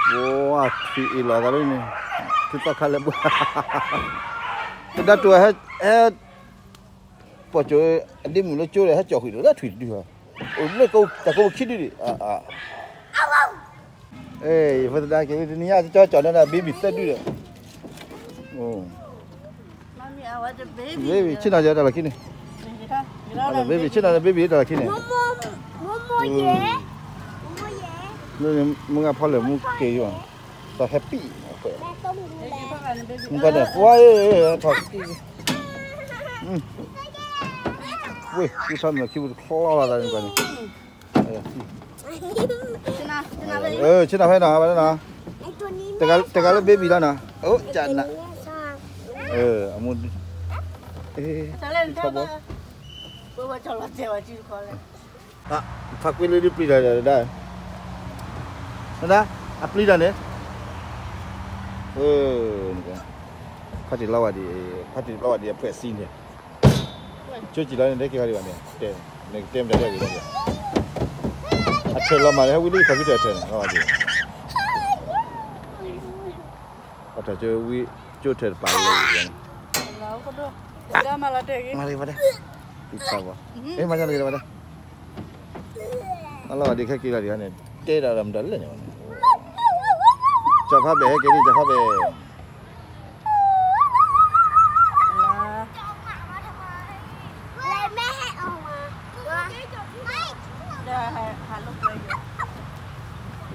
ဝါ ထွံၣ်အ့ၣ်လိာ်သးလၢန့ၣ်, ထွံၣ်သီခါလဲၣ်ဘၣ်, တဒါတိၤဟဲ, ဟဲ, ပိာ်ကၠိ, အဒ့မုၣ်လၢကၠိဒီးဟဲကၠီၣ်ဃံၤဒီး တၢ်ထွံၣ်တဒုဟီ, အိၣ်လၢတၢ်ကိးပခံဒုဒီး, အ့ ယဖိသဒါက့ၤ တနံၤညါကၠီကၠီၣ်န့ၣ်ဒီး ဘ့ဘံၣ်သၢဒုဒီး, ဘ့ဘံၣ်ဆ့ၣ်နီၤယတၢ်လီၢ်ခံန့ၣ်, ဘ့ဘံၣ်ဆ့ၣ်နီၤန့ၣ် ဘ့ဘံၣ်တၢ်လီၢ်ခံန့ၣ်, မုၢ်ဂၤဖီလဲၣ်မူက့ၤယွၤ, တၢ်ဟဲပံၣ်, မုၢ်ဂၤန့ၣ် ပှၤ, ထီၣ်, ဝ့ၢ် ကထီၣ်မ့ၢ်ခံပူၤတချီလီၤသးန့ၣ်န့ၣ်, ဆ့ၣ်နီၤဖဲနီၤ, ဘၣ်နီၤ, တဂၤလၢဘ့ဘံၣ်လီၤနီၤ, အိၣ်ကနၣ်, အမူ, ထီဘိ, ဖးကွံာ်လၢဒ်ပျံၤတၢ်ဒီး, ဒၣ်, အပျံၤတၢ်န့ၣ်, ဖးတံၢ်လီၤဝဲဒ်, ဖးတံၢ်လီၤဝဲဒ်အဖှဲးစံန့ၣ်, ကၠိကံၣ်လီၤန့ၣ် တဲက့ၤခီဒံးဘၣ်န့ၣ်, တဲမတၤတဲက့ၤလီၤ, အထၢၣ်လီၤမးလၢဟဲဝံလၢ computer အထၢၣ်န့ၣ်, အထၢၣ်ကၠိဝံ, ကၠိထၢၣ်တပာ်လၢ, မၤလီၤက့ၤဘၣ်ဒၣ်, မၤလီၤက့ၤဘၣ်ဒၣ်, အလီၤဒ်ခဲက့ၤလီၤဒံးန့ၣ်, တဲဒၣ်ဒီးမတၤလဲၣ်န့ၣ်, ကၠီဖးဘဲၣ်ဟဲက့ၤလံ ကၠီဖးဘဲၣ်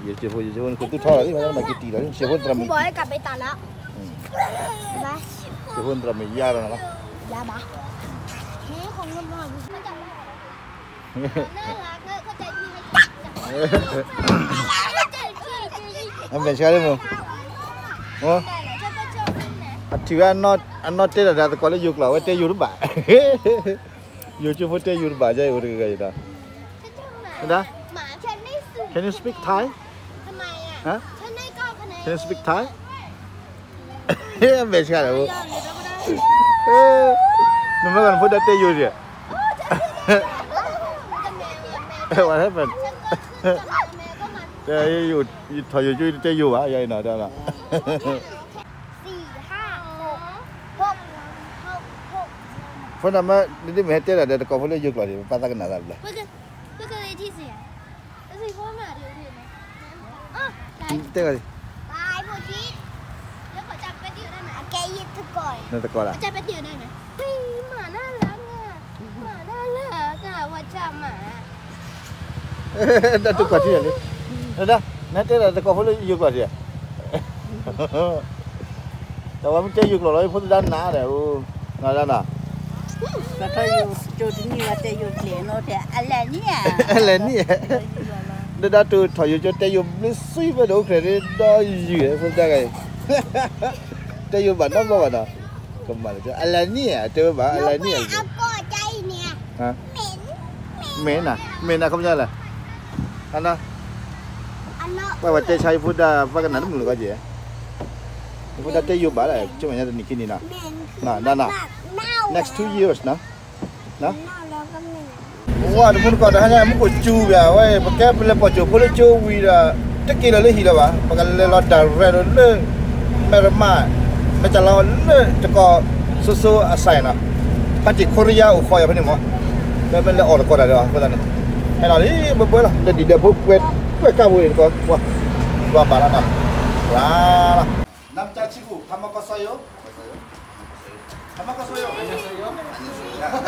ယစ့ဖိ ယစ့ဖိန့ၣ် ကသူၣ်ထီၣ်လီၤ, မၤက့ၤတံၢ်လီၤ, စ့ဖိသရၣ်မုၣ်, စ့ဖိသရၣ်မုၣ်ယါလီၤနီၤ, အမဲာ်ဆှးလၢမ့ၢ်, အထံၣ်ဝဲအနီၢ်တဲတၢ်ဒီးသကိးလၢယိၤကျိာ် အဝဲတဲယိၤတဘၣ်, ယိၤကၠိဖိတဲယိၤတဘၣ် ယအိၣ်တဂၤဂၤအံၤဒီး, ဒၣ်, Can you speak Thai? Huh? Can you speak Thai? မဲာ်ဆှးလီၤ, နမ့ၢ်ဂၤနဖိဒါတဲယိၤဒံး, what happened? ယထီၣ်ယိၤကၠိယတတဲယိၤဘၣ် ယၤအံၤနီၤ, ဖိနမ့ၢ် နဒ်မ့ၢ်ဟဲတဲဒၣ်ဒီးတကိးဖိလၢယိၤကျိာ်န့ၣ် ပပာ်သးကနၣ်သးဘျီ, တဲဂၤဒံး, နတကိးဒၣ်, တၢ်တကိးထံၣ်လံ, နတဲတၢ်တကိးဖိလၢယိၤကျိာ်ဒံး, တၢ်ဝဲမ့ၢ်တဲယိၤကျိာ်လီၤ ယဖိသဒါနၤဒီး, နၤဒၣ်နီၤ, ကထီၣ်ယိၤကၠိတနံၣ်ဝဲတဲယိၤကျဲၤနီၤ တဲအလဲၤနံၣ်ဧါ, အလဲၤနံၣ်ဧါ, နဒၣ်တိၤထီၣ်ယိၤကၠိတဲယိၤဘျုးစံးဖဲဒီးအိၣ်ခရံာ်ဒ်ဒီးယုၢ်ဖိသဒါဂၤအံၤ, တဲယိၤဘၣ်နီတဘျီဘၣ်နီၤ, ကမၤလၢ အလဲၤနံၣ်ဧါ တဲဝဲဘၣ် အလဲၤနံၣ်ဧါ, မ့ၢ်နၤ မ့ၢ်နၤ ခီပညီလဲၣ်, အ, ပှၤတဲဆါယဖိဒါ ပှၤကနၣ်တမုာ်လၢၤဘၣ်က့ၤ, ယဖိဒါတဲယိၤဘၣ်လၢ ကၠိမညါတနံၣ်ခံနံၣ်နီၤ, နၤ next two years နီၤ, ဝဲတမုၢ်တကိးတဟါညါ မူခိၣ်စူၤဘၣ်ဝဲ ပကဲပလဲၤပိာ်ကၠိဖိလၢကၠိဝံၤဒီး တက့ၤလီၤလၢဟံၣ်လၢၤဘၣ် ပကလဲၤလီၤ direct လၢ မဲၢ်ရမၢ် မဲၢ်ကလီလၢတကိး စိစိအစဲးနီၤ, ဖါတံၢ်ခိရံယါအိၣ်ဃီယၤဖဲန့ၣ်မး, မ့မ့ၢ်လဲၤအီၣ်တကိးတၢ်ဒီး အဃိသတးန့ၣ် ဟဲလီၤလံ ဘၢဘၢလီၤ လၢဒံၣ်ဒဲးဖိ ကွဲးကွဲးကၣ်ဝဲတကိး ပှၤဘၣ်လီၤနီၤ, ရၤလီၤ နမ်ကၠါဆံးခိၣ် ခမကီၢ်စီယိ ခမကီၢ်စီယိ မနုၤစီၤဖး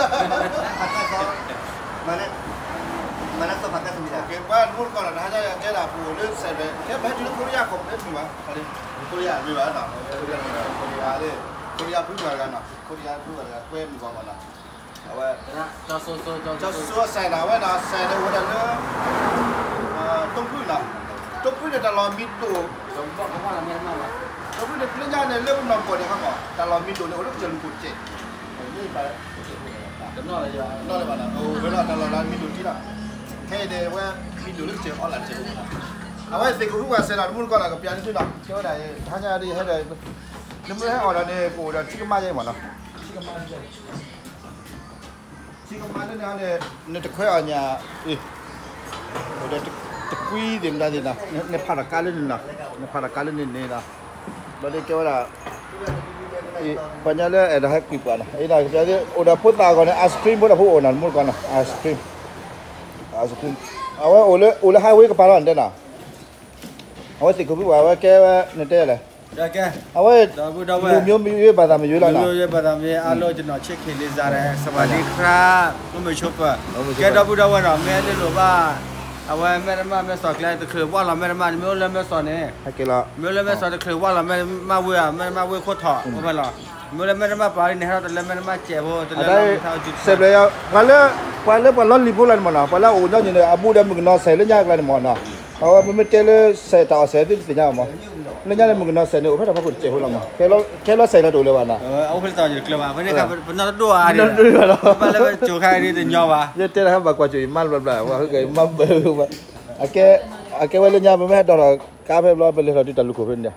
ကၢ်သမံသး ပှၤတမူတကိးဒီး တဟါညါကဲဒၣ်ပအိၣ်လၢစဲးဖဲ ကဲပဟဲတုၤလၢခိရံယါခိၣ် ပဟဲတုၤဘၣ် ခိရံယါမ့ၢ်ဘၣ်နီၤ ခိရံယါ ခိရံယါဖုဂၤတဂၤနီၤ ခိရံယါဖုဂၤတဂၤ ကွဲမုၢ်ဂီၤမးနီၤ အဝဲ ကၠီစိစိစိစိအစဲးနီၤ အဝဲနီၤ စဲးန့ၣ်အိၣ်ဝဲဒၣ်လၢ တိဖုနီၤ တိဖုန့ၣ်တၢ်လီၢ်မံၤဒိၣ် တိဖုန့ၣ် ပလၢညါန့ၣ် လၢပနီၢ်ပှီၢ်န့ၣ်ခီမး တၢ်လီၢ်မံၤဒိၣ်န့ၣ် အိၣ်လၢကစၢၢ်လူၢ်ခိၣ်စဲး တနီၤလၢၤဘၣ်နီၤ အိၣ်ဝဲဒၣ်တၢ်လီၢ်လၢမံၤဒိၣ်တံၢ်နီၤ ခဲအံၤန့ၣ် အဝဲမံၤဒိၣ်လၢကစၢၢ်အီလၢ်စဲးအိၣ်မးနီၤ အဝဲသ့ၣ်ကဖုပှၤစဲးနီၤ တမူတကိးနီၤ ကပျးန့ၣ်သုနီၤ ကဲဝဲဒၣ် တဟါညါဒ်ဟဲဒီး နမ့ၢ်ဟဲအီၣ်ဒီးန့ၣ် ပအိၣ်ဒီးထံကမါယဲမးနီၤ ထံကမါလၢန့ၣ်န့ၣ် နတခွဲးအီၣ်ညၣ် အိၣ်ဒီးတ ကွံသ့ၣ်မတၤသ့ၣ်နီၤ, နဖးတၢ်ကါလၢန့ၣ်နီၤ, နဖးတၢ်ကါလၢန့ၣ်န့ၣ်နီၤ, ဘျီဒ်ကဲဝဲဒၣ် ပှၤညါလၢအဲၣ်ဒိးဟဲကွံာ်ပှၤနီၤ, အိၣ်ဒီးဖိသၣ်အဂီၢ်န့ၣ် ice cream ဖိဒီးဖိအိၣ်နီၤ, မူတကီနီၤ, ice cream, ice cream, အဝဲအိၣ်လၢ အိၣ်လၢ highway ကပၤလီၤ နတဲနီၤ, အဝဲသ့ၣ်ခိၣ်ဖံပှၤ အဝဲကဲဝဲ နတဲလဲၣ်, အဝဲ လူမျိုးမရွေး ဘာသာမရွေးလီၤနီၤ, လူမျိုးမရွေး ဘာသာမရွေး အားလုံး ကျွန်တော်ချစ်ခင်လေးစားတယ် สวัสดีครับ ကဲဒီပုၢ်ဒီဝဲၢ်နီၤ, မ့ၢ်အဲၣ်ဒိးလိၣ်ဘၣ် အဝဲမဲၢ်တမၣ်မဲၢ်စီၤကျဲ တချုးဝၢ်လီၤမဲၢ်တမၣ်န့ၣ် မ့ၢ်အိၣ်လၢမဲၢ်စီၤန့ၣ်, မ့ၢ်အိၣ်လၢမဲၢ်စီၤတချုးဝၢ်လီၤမဲၢ်တမၣ်ဝ့ၢ်ဧါ, မဲၢ်တမၣ်ဝ့ၢ်ခိၣ်ထီၣ် အိၣ်ဖဲလီၤ, မ့ၢ်အိၣ်လၢမဲၢ်တမၣ်ပှၤန့ၣ် ဟဲထီၣ်တလၢမဲၢ်တမၣ်စဲးဖိ တလၢလီၤ စဲးဖိ ပှၤလၢ ပှၤလၢပှၤလီၢ်လံၤဖိလီၤန့ၣ်မ့ၢ်နီၤ, ပှၤလၢအအိၣ်ညီနုၢ်န့ၣ် အဘူးဒီးမုၣ်ကနီၤစဲးလၢညါအကျါန့ၣ်မ့ၢ်နီၤ, အဝဲမ့မ့ၢ်တဲလၢစဲးတၢ်အီၣ်စဲးသ့ၣ်တသ့ၣ်ညါဘၣ်မ့ၢ်, လၢညါန့ၣ် မုၣ်ကနီၤစဲးန့ၣ် အိၣ်ဖဲတၢ်ဖီခိၣ်တစဲးဖိလီၤမ့ၢ်, ခဲလီၤစဲးလီၤတအိၣ်လၢၤဘၣ်နီၤ, ပနီတဒိၣ်အါဒံး, ပနီတဒိၣ်ဘၣ်, ဘၣ်လၢပကိၤခါအံၤတညီဘၣ်, ယတဲတၢ်ဟဲဘၣ်ကွၢ်စိၤအံၤ မါဘျီဘျီ ပှၤဟဲက့ၤမါဘၣ်ဘၣ်, အကဲဝဲလၢညါ ပမ့ၢ်ဟဲဒီးကါဖဲဘျီ ပလဲၤထီၣ်တုၤတၢ်လူၢ်ခိၣ်ဖဲန့ၣ်,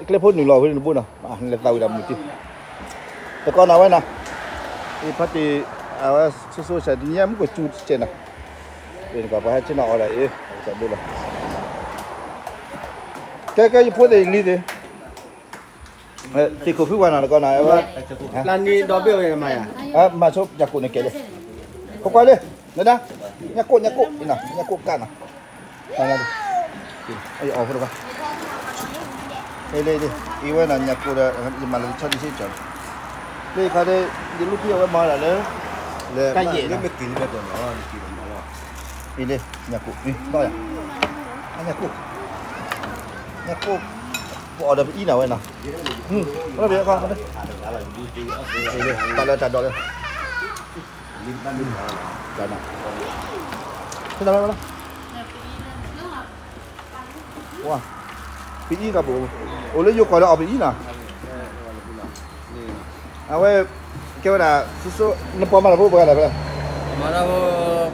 ကျဲဖိနုာ်လီၤဝဲန့ၣ်တဘိနီၤ, လဲၤသးဝံၤဒၣ်မုၢ်တံၢ်, တကီနီၤဝဲနီၤ, အံၤဖါတံၢ် အဝဲဆိဆိဆဲးတနံၤမုၢ်ကစူၤတစဲးနီၤ, ပှၤဟဲဆ့ၣ်နီၤအီၣ်ဒၣ်အံၤ, ကဲကဲ ယဖိသ့ၣ်လံသ့ၣ် သ့ၣ်ခိၣ်ဖုဝဲနီၤတကီနီၤ, ပျၢ်နံၤဒီဘ့ၣ်ဝဲမၤယၤ, မၤဆိညၣ်ကိၣ်န့ၣ်ကဲလံ, ပကွၢ်လံ, နဒၣ်, ညၣ်ကိၣ် ညၣ်ကိၣ်, ညၣ်ကိၣ်ကၣ်နီၤ, အီၣ်ဖိတဘၣ်, အံၤဝဲနီၤ ညၣ်ကိၣ်ဒီး ယမၤလၢဆီဒံၣ်ဆ့ကၠီၤ, လၢခါဒီး ယလူၢ်ဖံအဝဲမၤဒၣ်လၢ, လၢမ့ၢ်က့ၤလၢဒီးနီၤ, အံၤလံ ညၣ်ကိၣ်, ညၣ်ကိၣ်, ညၣ်ကိၣ်, ပအီၣ်ဒီးပအံၤနီၤဝဲနီၤ, ပလၢတၢ်ဒိးလၢ ပအံၤကပူၤ, အိၣ်လၢယိၤကီၢ်ဒီးအီၣ်ပအံၤနီၤ, အဝဲ ကဲဝဲဒၣ် ဆိဆိ နပှၤမၤတၢ်ဖိပှၤဂၤလဲၣ်ဖဲလဲၣ်, မၤတၢ်ဖိ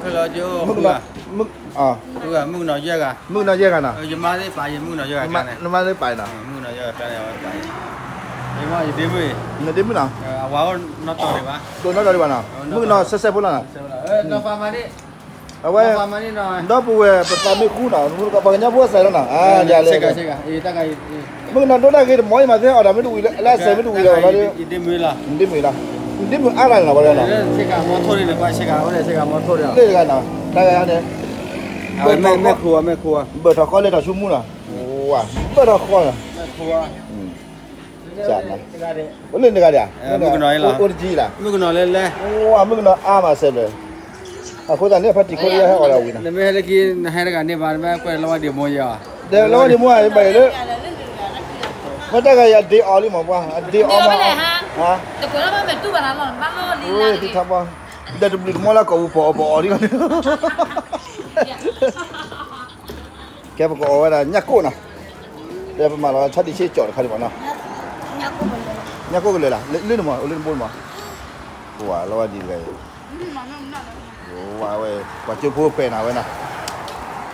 ဖဲလီၤကၠိ မုၣ်ကနီၤ, မုၣ်ကနီၤယဲၢ်ဂၤ, မုၣ်ကနီၤယဲၢ်ဂၤနီၤ, ယမါသ့ၣ်ပာ်ယၤ မုၣ်ကနီၤယဲၢ်ဂၤန့ၣ်, နမါသ့ၣ်ပာ်နီၤ, မုၣ်ကနီၤယဲၢ်ဂၤန့ၣ် ယမါ ယဒ့မုၣ်, နဒ့မုၣ်နီၤ, အဝၤအိၣ်နီတီၤဒံးဘၣ်, ဒိၣ်နီတီၤဒံးဘၣ်နီၤ, မုၣ်ကနီၤဆဲးဆဲးဖိလီၤနီၤ, အဝဲ ဒီပုၢ်ဝဲၢ်ပသးမ့ၢ်ဃူနီၤ, ပှၤကညီဖိအစဲးလီၤနီၤ, ယၤလဲၣ်, မုၣ်ကနီၤဒိတၢ်ဂ့ၤတမီၤအံၤမးသ့ အီၣ်တၢ်မ့ၢ်တဝံၤလၢ အလၢအစဲးမ့ၢ်တဝံၤလၢၤဘၣ်လီၤ, နဒ့မုၣ်အံၤလီၤ, နဒ့မုၣ်အါလီၤနီၤ ပှၤလီၤနီၤ, လၢတဂၤနီၤ, တၢ်ဂၤန့ၣ် ဘၢၣ်ထီၣ်ဃီလဲၤထီၣ်ဆူမူနီၤ, အိၣ်လၢနတဂၤဒၣ်, အိၣ်တကံလီၤ, မုၣ်ကနီၤအါမးစဲးဘျဲၣ်, အဃိသတးန့ၣ် ဖါတံၢ်ခိလၢယဟဲအီၣ်ဒၣ်ဝံၤနီၤ, နမ့ၢ်ဟဲလၢခံနဟဲတဂၤန့ၣ်ဘၣ် နမ့ၢ်ကွဲးလီၤဝဲဒံးမိၢ်ယၤ, ဒီးလီၤဝဲဒံးမိၢ်ယၤ ဘၣ်ယၤလၢ မ့ၢ်တၢ်ဂၤယၤဒ့အီၤလံမးပှၤ အဒ့အီၤမး, ဒီးတဘျုးတမီလၢကိာ်ပူၤပအီၣ်ပအီၣ်လံ, ကဲပကအီၣ်ဝဲဒၣ်ညၣ်ကိၣ်နီၤ, ဒီးပမၤလီၤဆီဒံၣ်ဆ့ကၠီၣ်တခါဒံးဘၣ်နီၤ, ညၣ်ကိၣ်ကလၢာ်လၢ လၢနမၤ အိၣ်လၢနဘိနမၤ, ပှၤလီၤဝဲဒံးတဂၤအံၤ ဝဲ ပှၤကၠိဖိပဲာ်နၤဝဲနီၤ,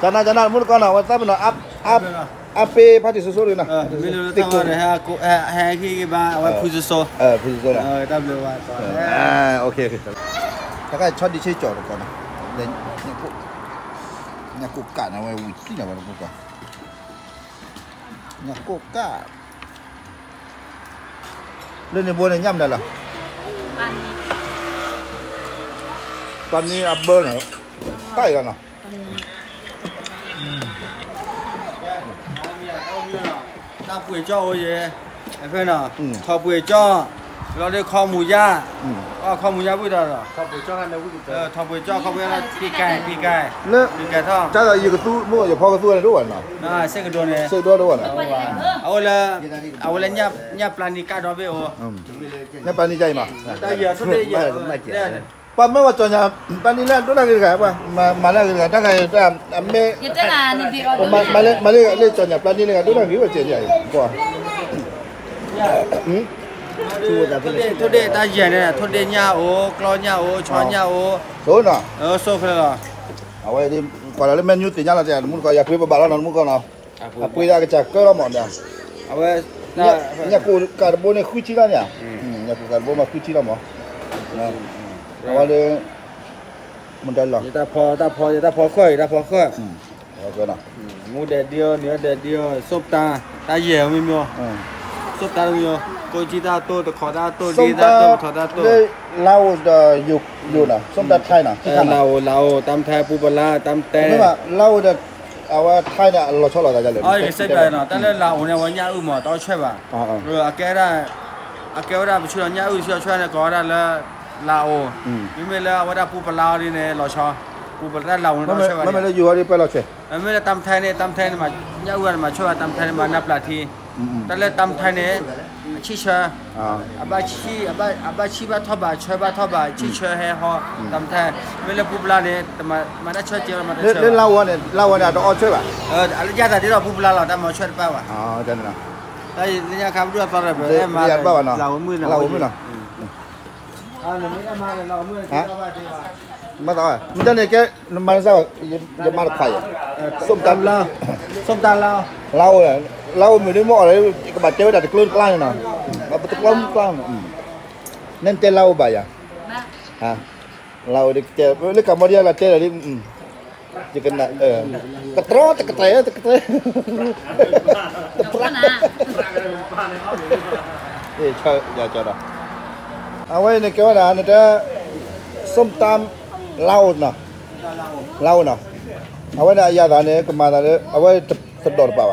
ကနၤကနၤ မူတကီနီၤ အဝဲသးပ့ၤနီၤ အါပ့ၤဖါတံၢ်စိၤစိၤဒ်နီၤ, မ့ၢ်လၢတၢ်ဝဲဒီး ဟဲဟဲဂံၢ်ဘါ အဝဲဖုစိၤစိၤ, ဖုစိၤစိၤနီၤ, တၢ်ဘျုးဘၣ်, တခါဆီဒံၣ်ဆ့ကၠီၣ်တကီနီၤ, ညၣ်ကိၣ်ကၣ်န့ၣ် အဝဲဝံၤတံၢ်နီၤ ပှၤတပူၤကွၢ်, ညၣ်ကိၣ်ကၣ် လၢန့ၣ်ဘိန့ၣ် ညၣ်မနုၤလဲၣ်, ပှၤန့ၣ်အဘၢနီၤ, တၢ်အံၤလီၤနီၤ, တၢ်ပှ့ၤကၠီၣ်အိၣ်ယဲ, ဖဲနီၤ, ထီၣ်ပှ့ၤကၠီၣ်, လီၤဒ်ခီမူၤယၢ်, ခီမူၤယၢ်ဝံၤဒီး, ထီၣ်ပှ့ၤကၠီၣ်ခါန့ၣ်ဝံၤ, ထီၣ်ပှ့ၤကၠီၣ်ခီပှ့ၤလီၤ ပံၤကဲ, ပံၤကဲထီၣ်, တၢ်ဒီးယကသူ မ့ၢ်ယဖီကသူန့ၣ်ဒိၣ်ဘၣ်နီၤ, စ့ကဒိန့ၣ်, စ့ကဒိဒိၣ်ဘၣ်နီၤ, အဝဲလၢ, အဝဲလၢညၣ်ပျၢ်နံၤကၣ်ဒီဘ့ၣ်အိၣ်, ညၣ်ပျၢ်နံၤကၣ်အံၤမး, ပှၤမ့ၢ်ပှၤကၠီၣ်ညါ ပျၢ်နံၤလၢဒိၣ်တၢ်ဂ့ၤတဂၤ, ပှၤမၤလၢအဂ့ၤတဂၤ, တၢ်ဂၤအံၤတၢ်မ့ၢ်, မၤလၢလၢကၠီၣ်ညါပျၢ်နံၤလၢဂၤဒိၣ်တၢ်ဂ့ၤဝဲကဲဒ်အံၤ, ထိၣ်ဒ့ၣ်တၢ်ယဲၢ်န့ၣ် ထိၣ်ဒ့ၣ်ညၣ်အိၣ် ကျီညၣ်အိၣ် ဆီညၣ်အိၣ်, ဆိနီၤ, ဆိဖဲလီၤ, အဝဲ, ကွၢ်လီၤလၢမဲာ်ညူသ့ၣ်ညါလီၤတဲ တမူတကီ ယၤပှ့ၤပဘၣ်လီၤနီၤ တမူတကီနီၤ, အပှ့ၤဒၣ်ကစၢ်ကၢလီၤမး, အဝဲ, ညၣ်ကိၣ်ကးတဘိန့ၣ် ဃုဆံလီၤန့ၣ်, ညၣ်ကိၣ်ကးတဘိမး ဃုဆံလီၤမး, အဝဲလၢ, မတၤလီၤ, တၢ်ဖီ, တၢ်ဖီ, တၢ်ဖီဃၢၣ်, တၢ်ဖီဃၢၣ်, မူဒဲးဒံအီၤ နံၤအီၤဒဲးဒံအီၤ စိၢ်ပတၢ် တၢ်ယဲၢ်မ့ၢ်မ့ၢ် စိၢ်ပတၢ်မ့ၢ်မ့ၢ် ကိၣ်ကၠံတၢ်တိၢ် တခီတၢ်တိၢ် ဒ့တၢ်တိၢ် ပထီတၢ်တိၢ် လၢ Laos ဒီး ယိၤနီၤ စိၢ်ပတၢ် Thai နီၤ လၢအိၣ် လၢအိၣ် တၢ်မထဲ ပူပလါ တၢ်မတဲ လၢအိၣ်ဒီး အဝဲ Thai န့ၣ် အလီၤဆီလိာ်သးယၤလဲၣ် ကစဲးပၠးနီၤ တၢ်လၢလၢအိၣ်န့ၣ် အဝဲညၣ်အုၣ်မး တၢ်အီၣ်ဆွဲၣ်ဘၣ် အကဲဝဲဒၣ် အကဲဝဲဒၣ်ပဆူၣ်ဒီးညၣ်အုၣ်တဆံအီၣ်ဆွဲၣ်န့ၣ် ကိးဝဲဒၣ်လၢ လၢအိၣ် မ့မ့ၢ်လၢအဝဲဒၣ်ပူပလါအီၤဒ်န့ၣ် လီၤဆီ ပူပလါတၢ်လၢအိၣ်န့ၣ် တၢ်အီၣ်ဆွဲၣ်ဘၣ် မ့မ့ၢ်လၢတၢ်မထဲန့ၣ် တၢ်မထဲန့ၣ် ညၣ်အုၣ်န့ၣ် မၤဆွဲၣ်ဘၣ် တၢ်မထဲန့ၣ် မၤနၢ်ပျၢ်ထံ တၢ်လၢတၢ်မထဲန့ၣ် အဆံၣ်ဆၢ အဘၣ်ဆံၣ် အဘၣ်ဆံၣ်ဘၣ်ထီၣ်ဘၣ် ဆၢဘၣ်ထီၣ်ဘၣ် ဆံၣ်ဆၢဟဲဟီ တၢ်မထဲ မ့ၢ်လၢပူပလါန့ၣ် မၤတၢ်ဆၢကဲၤ မၤတၢ်ဆၢ လၢလၢအိၣ်န့ၣ် လၢအိၣ်န့ၣ် တအီၣ်ဆွဲၣ်ဘၣ် အလၢယၤသးဒ်ဒီးပူပလါလီၤ တၢ်မၤဆွဲၣ်တပၣ်ဘၣ် တၢ်လၢညါခါပဒိၣ်အသီဒီး ပအဲၣ်မၤ လၢအိၣ်မုၣ်နီၤ လၢအိၣ်မုၣ်နီၤ မ့ၢ်တၢ်န့ၣ်ကဲ နမၤစၢ် ယမၤတခွါယဲ စိၢ်ပတၢ် လၢအိၣ် လၢအိၣ်မ့ၢ်ဒ်မ့ၢ်အီၤလၢ ယကဘၣ်တဲဝဲဒၣ်တကျိတကျါန့ၣ်နီၤ ပတကျိမုၢ်ကျါန့ၣ် နတဲလၢအိၣ်ဘၣ်ယၤ လၢအိၣ်ဒ်ကတဲ လၢကမ္ဘောဒီးယၤလၢတဲဒီး ယကနၣ် ကတြီတကတြဲ တကတြဲ တပြၢ ယကဒီး အဝဲန့ၣ်ကဲဝဲဒၣ် နတဲ ส้มตำ လၢအိၣ်နီၤ လၢအိၣ်နီၤ အဝဲန့ၣ်အယၤသးန့ၣ် ကမၤသးလၢ အဝဲတဒီးတပၣ်ဘၣ်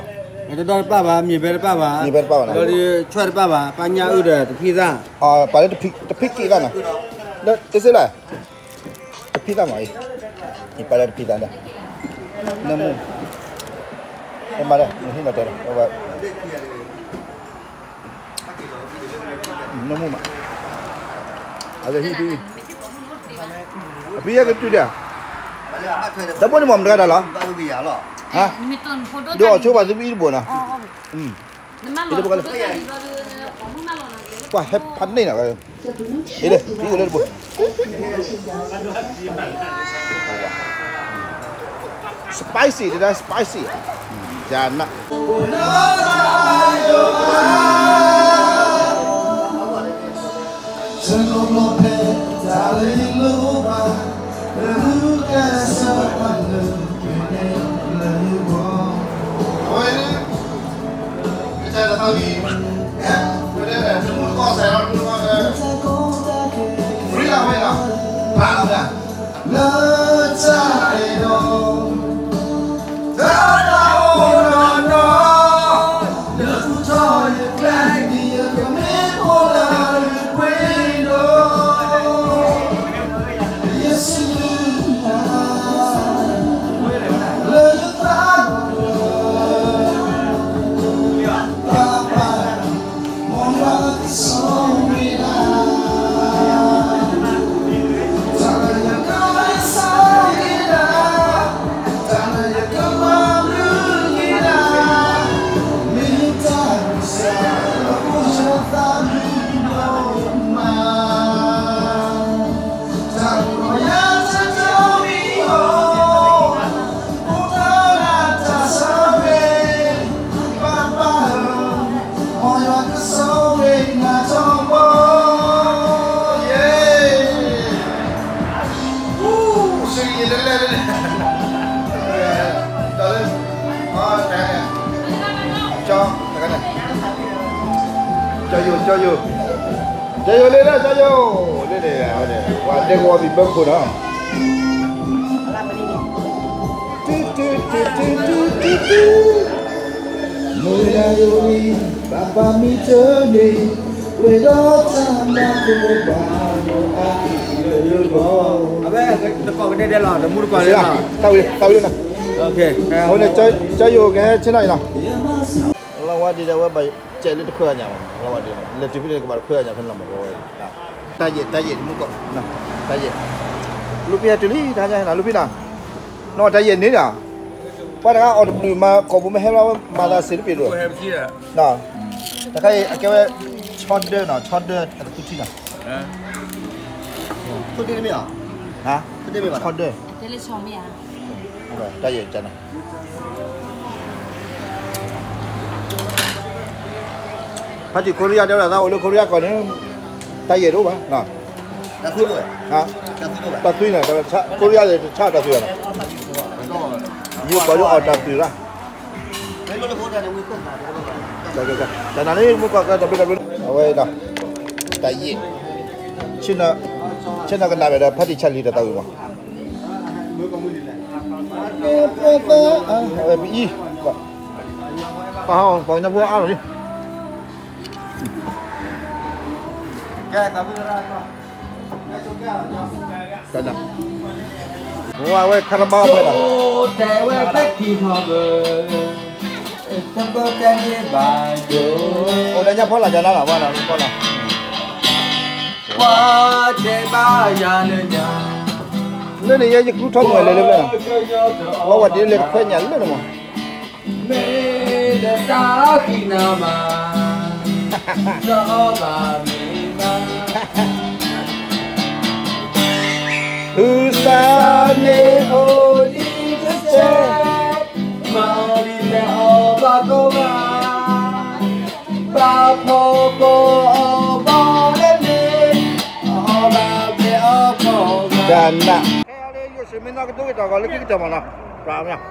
တဒီးတပၣ်ဘၣ် မ့ၢ်ဘဲတပၣ်ဘၣ် မ့ၢ်ဘဲတပၣ်ဘၣ်နီၤ ဒီးဆွဲၣ်တပၣ်ဘၣ် ပှၤညၣ်အုၣ်ဒီးတဖံးသၣ် ပှၤလၢတဖံးက့ၣ်သၣ်နီၤ တစ့လၢ တဖံးသၣ်မးအံၤ အံၤပှၤလၢတဖံးသၣ်ဒီး နမူ မၤဒီး နဟံးနီၤတဲလီၤ နမူမး အလၢဟံးဖံး အဖံးယဲကတုၤဒၣ် တဘိန့ၣ်မ့ၢ်မတၤတဂၤတၢ်လီၤ ဒ်အီၤဆိပှၤသုဖံအံၤတဘိနီၤ ပှၤဟဲဖးန့ၢ်နီၤ အံၤလၢ ဖံအိၣ်လၢတဘိ spicy တဒၣ် spicy ယၤနး ကၠီယိာ် ကၠီယိာ် ကၠီယိာ်လၢလၢ ကၠီယိာ် လၢန့ၣ် ဝဲဒဲကဝီၤဘံၣ်ဘၢခိၣ်နီၤ အဝဲတကိးကဒဲဒဲးလီၤ တမူတကိးလၢလီၤ တၢ်ဝံၤ တၢ်ဝံၤလီၤ အဝဲန့ၣ် ကၠီယိာ်ကဟဲဆ့ၣ်နီၤအံၤနီၤ လီၤဝါဒံးဒီး အဝဲဘၣ်စဲးလၢတခွဲးအညါမး လီၤဝါဒံး လဲၤတုၤဖဲန့ၣ်ကဘၣ်တခွဲးအညါဖဲန့ၣ်လီၤမး တၢ်ယဲၢ် တၢ်ယဲၢ်တမူကီၢ် တၢ်ယဲၢ် လူၤပံဟဲတုၤလံ တၢ်ညါနီၤ လူၤပံနီၤ နီၢ်တၢ်ယဲၢ်န့ၣ်ဒီး ပှၤတဂၤအီၣ်တဘျုးမၤ ကိာ်ပူၤမ့ၢ်ဟဲဘျီ မၤသးစ့တပ့ၤဒိၣ် တခါအံၤ အကဲဝဲ ဆီဒၢနီၤ ဆီဒၢအတသူထံနီၤ ဆီဒၢ ဖါတံၢ်ခိရံယါတဲဝဲဒၣ် သးအိၣ်လၢခိရံယါကီၢ်န့ၣ် တၢ်ယဲၢ်တအိၣ်ဘၣ် တၢ်သွံန့ၣ် ခိရံယါတဆါတၢ်သွံဘၣ်နီၤ ယိၤကီးဒ်အီၣ်တၢ်ပတုာ်လီၤ, တၢ်နၤန့ၣ်မူကီၢ်ကဲတၢ်ဘျုးတၢ်ဘျုး, အဝဲဒၣ်, တၢ်ယံာ်, ဆ့ၣ်နီၤကနၣ်ဝဲဒီး ဖါတံၢ်ဆါလံၤဒီးတၢ်ဂ့ၢ်မး, အဝဲပအံၤ, ပှၤဟီၣ်ပှၤကညီဖိအါလီၤလံ ကဲ, ဝဲဝဲခါတဘၣ်ဝဲဒၣ်, တဲဝဲဖဲခံထီၣ်ဘၢ, တဘၢတဲန့ၣ်ဘၣ်ယိၤ, အိၣ်ဒီးညါဖီလာ်ကနၤလီၤ, ဝဲလီၤဖီလာ်, ပှၤတဲဘၣ်ယၤလၢညါ, လၢန့ၣ်ယဲယကျူထီၣ်မုၢ်ဝဲလဲၤလၢဖျၢၣ်, ဝဲဝဲဒ်လဲၤတခွဲညၣ်လၢန့ၣ်မး မ့ၢ်လၢတၢ်ဃံနၤမး, လၢအီၣ်ဘၣ်မ့ၤမး, ဟုသၣ်န့ၣ်အိၣ်ဒံးတစဲး, မၤအီၤဒ်လဲၣ်အီၣ်ဘၣ်ကိးဂၤ, ဘၣ်ဖှီၣ်ကိးအီၣ်ဘၣ်လၢန့ၣ်, အီၣ်ဘၣ်မ့ၤအီၣ်ကိးဂၤ, တၢ်နး, ယိၤစ့ၢ်မ့ၢ်နီၢ်ကဒိက့ၤတၢ်ဂီၤလၢခံကတၢၢ်မးနီၤ, ပှၤမ့ၢ်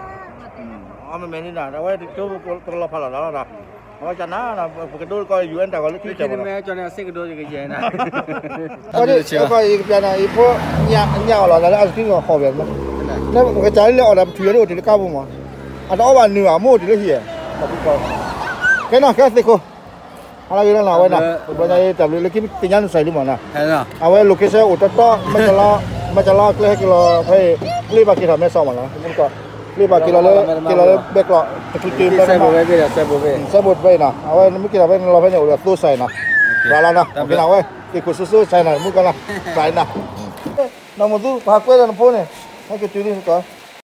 အမ့ၢ်မ့ၢ်န့ၣ်ဒီး အဝဲတကလီၤဖးလီၤလီၤဒီး, အဝဲကနၤ, ပကဒိကီး ယူၣ်အၢၣ် တၢ်ဂီၤလၢခံကတၢၢ်မး, ကီးန့ၣ်စ့ကဒိယကယဲၢ်နၤ, အဝဲယကပျးနၤ ယဖိညၣ်အီၣ်လီၤ လၢအစကံဂီၤဃီၤဝဲ, နကစၢ်လၢအီၣ်တၢ်ပထူၣ်ဝဲဒၣ်အိၣ်တ့ၢ်လၢကါပူၤမး, အတအီၣ်ဘၣ်နုာ်ဘၣ် မ့ၢ်အိၣ်တ့ၢ်လၢဟံၣ်, ကဲနီၤ ကဲသ့ၣ်ခိၣ်, ဟါလၢဂ့ၤလၢနၤဝဲနီၤ, တဘျီညါတၢ်ဘျုးလၢခံသ့ၣ်ညါနုာ်စၢ်လံမးနီၤ, အဝဲ location အိၣ်တီတီ, မ့ၢ်ကလီအကျဲဟဲက့ၤလီၤဖဲအံၤ, လ့ၣ်ဘၣ်က့ၤထီၣ်မဲဆီးမးနီၤ, လ့ၣ်ဘၣ်က့ၤလီၤလၢ, က့ၤလီၤလၢဘဲကျိး, တချုးတုၤဘဲ, စဲဘိးတဖဲအံၤနီၤ, အဝဲနမ့ၢ်က့ၤထီၣ်ဖဲန့ၣ်လီၤဖဲန့ၣ် အိၣ်ဒီးသိစဲးနီၤ, ရၤလီၤနီၤ, ကနၤဝဲ, သ့ၣ်ခိၣ်စိစိစဲးနီၤ မုၣ်ကနီၤ, ရၤနီၤ, နီၢ်မုၢ်သူ ပဟးကွဲဒီးနဖိန့ၣ်, ဟဲက့ၤတုၤလံကီး